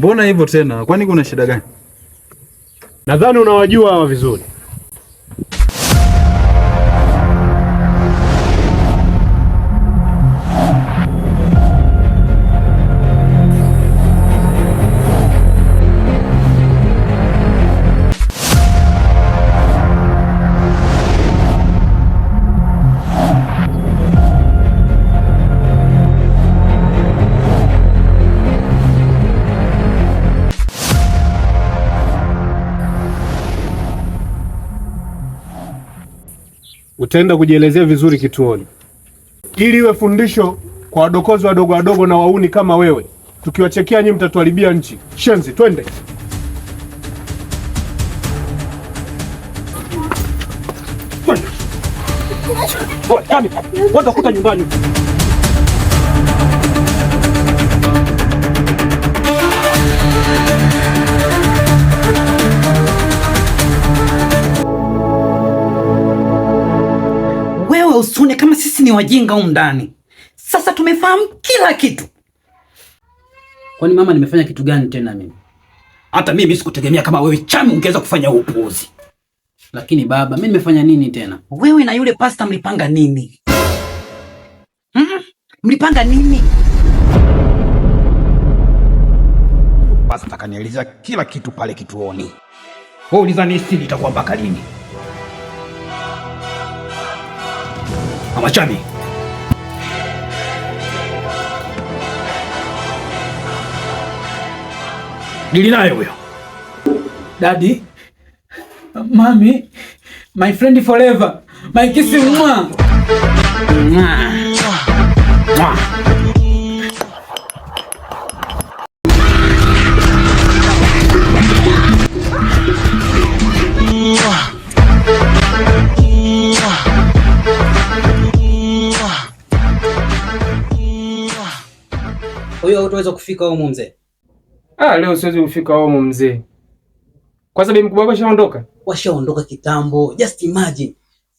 Mbona hivyo tena? Kwani kuna shida gani? Nadhani unawajua hawa vizuri. Utaenda kujielezea vizuri kituoni, ili iwe fundisho kwa wadokozi wadogo wadogo na wauni kama wewe. Tukiwachekea nyinyi mtatuharibia nchi. Shenzi, twende. Watakuta nyumbani. Wewe usune kama sisi ni wajinga humu ndani. Sasa tumefahamu kila kitu. Kwani mama, nimefanya kitu gani tena mimi? Hata mimi sikutegemea kama wewe Chami ungeweza kufanya upuuzi. Lakini baba, mimi nimefanya nini tena? Wewe na yule pasta mlipanga nini? Hmm? Mlipanga nini? Pasta kanieleza kila kitu pale kituoni. Wewe ulizani siri itakuwa mpaka lini? Mama Chami, dili naye huyo. Daddy, mami, my friend forever, my kiss mwa. Mwah. Mwah. Kwa hiyo hutaweza kufika humo mzee? Ah, leo siwezi kufika humo mzee. Kwanza bibi mkubwa wako ashaondoka? Washaondoka kitambo. Just imagine.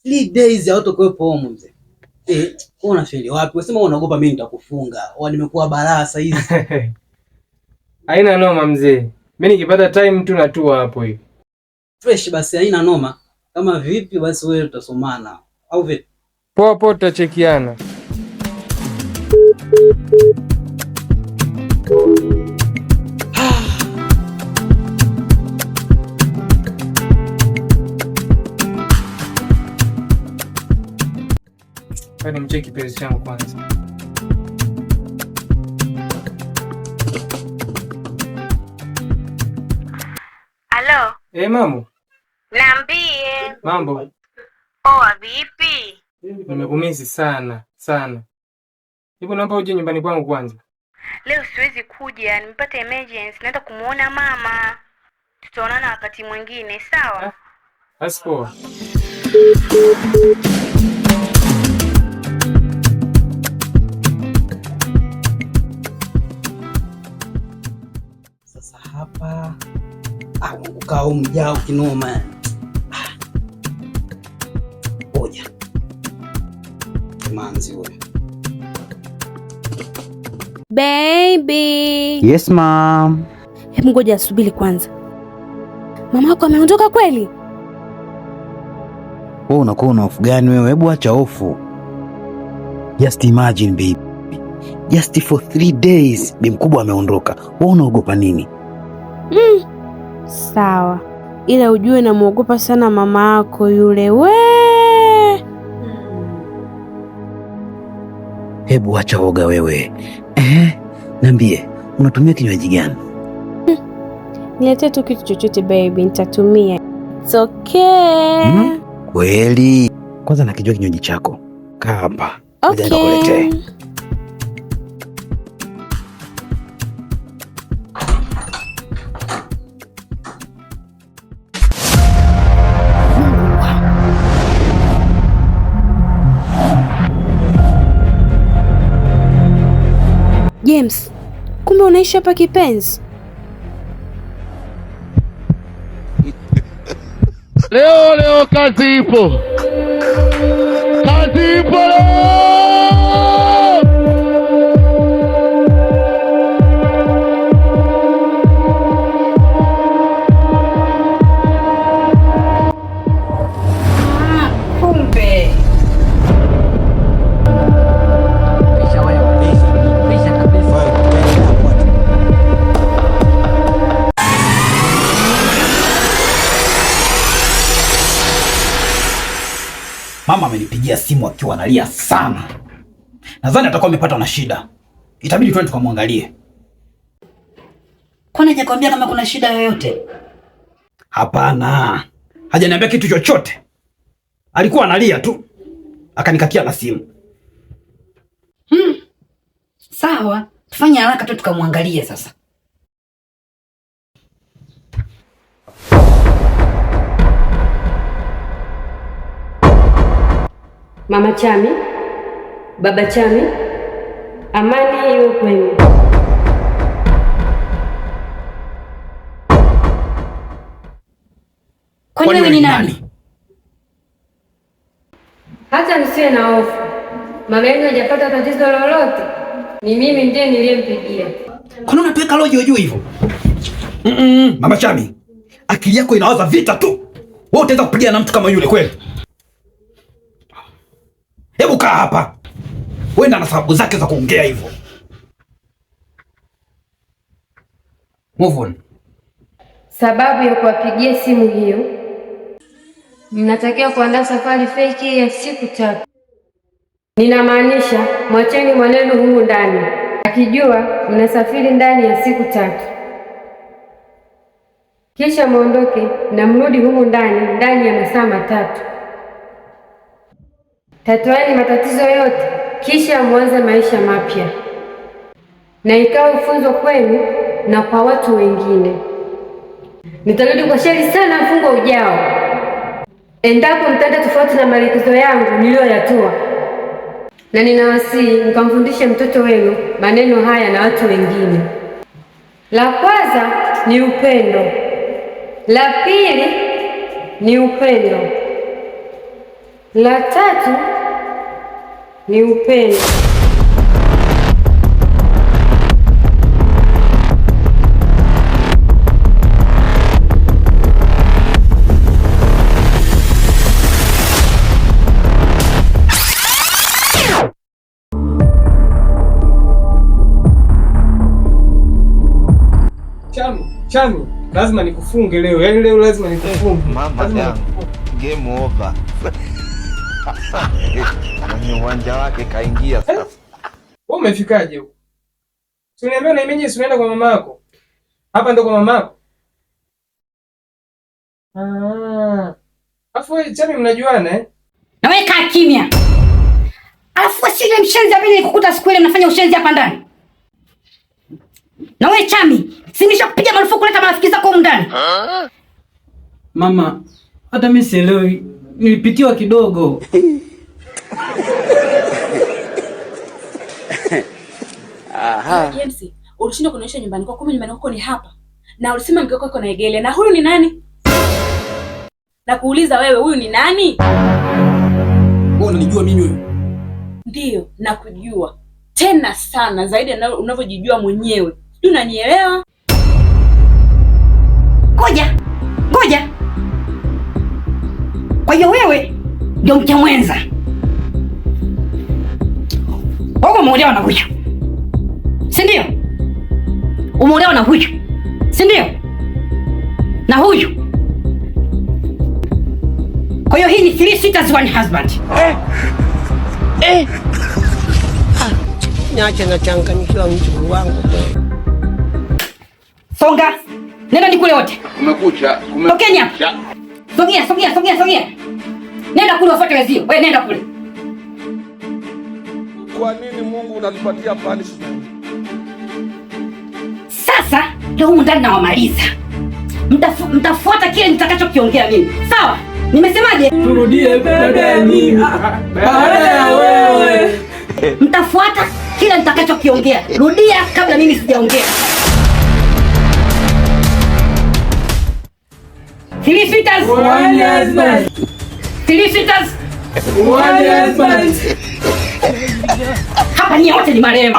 3 days hawatakuwepo humo mzee. Eh, wewe unafeli wapi? Unasema unaogopa mimi nitakufunga. Wa nimekuwa balaa sasa hizi. Haina noma mzee. Mimi nikipata time tu natua hapo hivi. Fresh basi haina noma. Kama vipi basi wewe tutasomana. Au vipi? Poa poa, tutachekiana. Nimcheki kipenzi changu kwanza. Halo. Eh, mambo. Niambie. Mambo. Poa, vipi? Nimekumisi sana sana. Hebu naomba uje nyumbani kwangu kwanza. Leo siwezi kuja, nimepata emergency, naenda kumuona mama. Tutaonana wakati mwingine, sawa? Basi poa. Sasa hapa ah, ukaa mjao kinoma. Ah. Ngoja. Manzi huyo. Baby. Yes, ma'am. Hebu ngoja asubiri kwanza. Mama yako ameondoka kweli? Wewe unakuwa una hofu gani wewe? Hebu acha hofu. Just imagine baby. Just for 3 days bi mkubwa ameondoka. Wewe unaogopa nini? Mm. Sawa, ila ujue namwogopa sana mama yako yule. We Hebu acha woga wewe. Eh, niambie, unatumia kinywaji gani? Niletee tu kitu chochote baby, nitatumia. It's okay. Hmm? Kweli? Kwanza nakijua kinywaji chako. Kaa hapa. Ngoja Okay. nikakuletee. James, kumbe unaishi hapa kipenzi? Leo leo kazi ipo, kazi ipo leo. Mama amenipigia simu akiwa analia sana. Nadhani atakuwa amepata na shida. Itabidi twende tukamwangalie. Kwani hajakwambia kama kuna shida yoyote? Hapana, hajaniambia kitu chochote. Alikuwa analia tu, akanikatia na simu. Sawa, tufanye haraka tu tukamwangalie sasa. Mama Chami, Baba Chami, amani iwe kwenu. Kwani wewe ni nani? Hata msiwe na hofu, mama yenu hajapata tatizo lolote. Ni mimi ndiye niliyempigia. Kwani unatuweka roho juu hivyo? Mama Chami, akili yako inawaza vita tu. Wewe utaweza kupigana na mtu kama yule kweli? Hebu kaa hapa. Wewe na sababu zake za kuongea hivyo. Move on. Sababu ya kuwapigia simu hiyo, mnatakiwa kuandaa safari feki ya siku 3. Ninamaanisha mwacheni mwanenu humu ndani, akijua mnasafiri ndani ya siku 3, kisha muondoke na mrudi humu ndani ndani ya masaa 3. Tatueni matatizo yote, kisha muanze maisha mapya, na ikawe funzo kwenu na kwa watu wengine. Nitarudi kwa sheri sana mfungo ujao, endapo mtaenda tofauti na maelekezo yangu niliyoyatoa. Na ninawasihi mkamfundishe mtoto wenu maneno haya na watu wengine. La kwanza ni upendo, la pili ni upendo, la tatu ni upendo. Chami, lazima nikufunge leo. Yaani leo lazima nikufunge. Mama yangu, game over. Mwenye uwanja wake kaingia sasa. Wewe umefikaje huko? Si uniambia na imeje, si unaenda kwa mama yako? Hapa ndo kwa mama yako? Ah. Afu wewe Chami mnajuana eh? Na wewe kaa kimya. Alafu si yule mshenzi ambaye nilikukuta siku ile mnafanya ushenzi hapa ndani. Na wewe Chami, si nimeshakupiga marufuku kuleta marafiki zako humu ndani. Mama, hata mimi sielewi, nilipitiwa kidogo. Aha. James, ulishindwa kunionyesha nyumbani kwako, kumbe nyumbani kwako ni hapa. Na ulisema mke wako yuko na Egelia. Na huyu ni nani? Na kuuliza wewe, huyu ni nani? Wewe unanijua mimi wewe? Ndiyo, nakujua. Tena sana zaidi ya unavyojijua mwenyewe. Sijui unanielewa? Ngoja. Ngoja. Kwa hiyo wewe ndio mke mwenza. Wewe umeolewa na huyu, si ndio? Umeolewa na huyu, si ndio? Na huyu. Kwa hiyo hii ni 3 sisters 1 husband. Niache nachanganyikiwa mjukuu wangu. Songa. Nenda nikule wote. Kumekucha. Tokeni hapa. Sogea, sogea, sogea, sogea. Nenda kule wafuate wenzio. Wewe nenda kule. Kwa nini Mungu unanipatia punishment? Sasa leo humu ndani nawamaliza. Mtafuata kile nitakachokiongea mimi. Sawa? Nimesemaje? Turudie badani. Baada ya wewe. Mtafuata kile nitakachokiongea. Rudia kabla mimi sijaongea. 3 sisters, 1 husband. 3 sisters, 1 husband. Hapa ni wote ni marehemu.